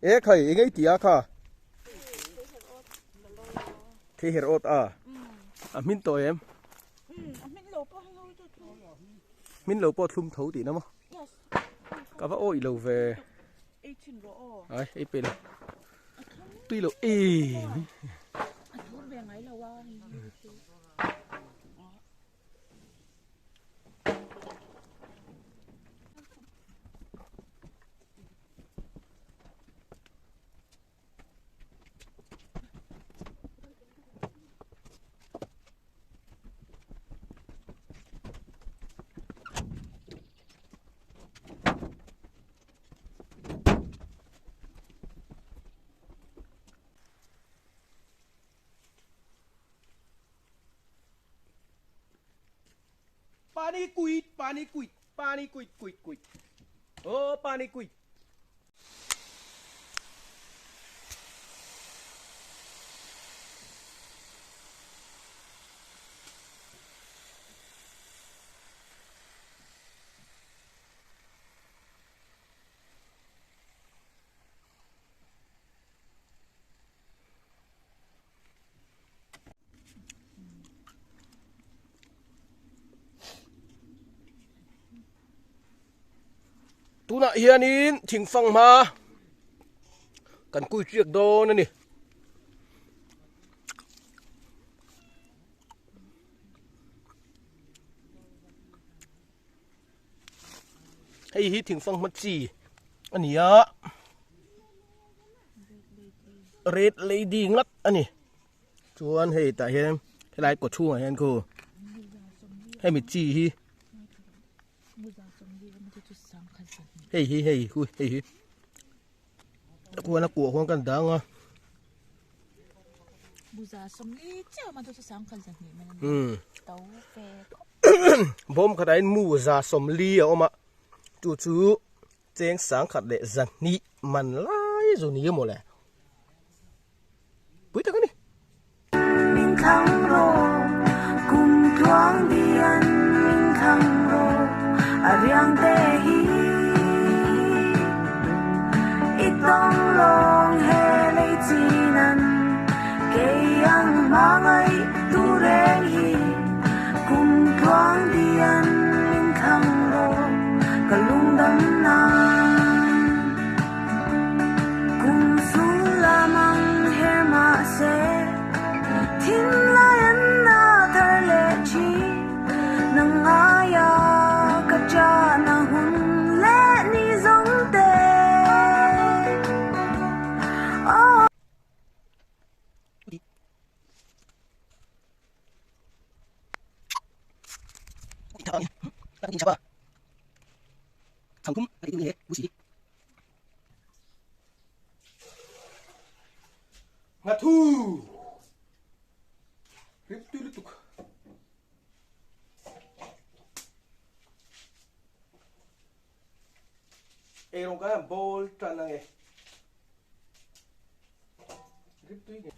E khai eng ei tia kha. Thei her awt a. A hmin tawh em? Hmin lo pawh thlum tho tihna maw? Ka va awih lo ve. Ai ei pe lo. Tui lo em. Pani kuit, pani kuit, pani kuit, kuit, kuit. Oh, pani kuit. Tunah hianin thingfang hma kan kui chiak dawn a ni. Hei hi thingfang hma chi a ni a. Red lady ngat a ni. Chuan hei tah hian helai kaw chhungah hian khu hemi chi hi hei hi hei hu hei hi khuan a kuah khuan kan dang a bawm khatah hian mu za sawmli a awm a chu chu cheng sangkhat leh zahnih man lai zu ni emaw le pui tak a ni. Min thlang rawh kum tluang dian min thlang rawh a riang te hi i tawng lawng he lei chin an kei ang hmangaih tu reng hi kum tluang dian min thlang rawh ka lungdam nan kum sul lamang her mah se thinlai an na thar leh thin nang ngaia ka chana hun leh ni zawng te aw. Nghathu rip tui lutuk eirawng kan han bawl tan ange rip tui nge.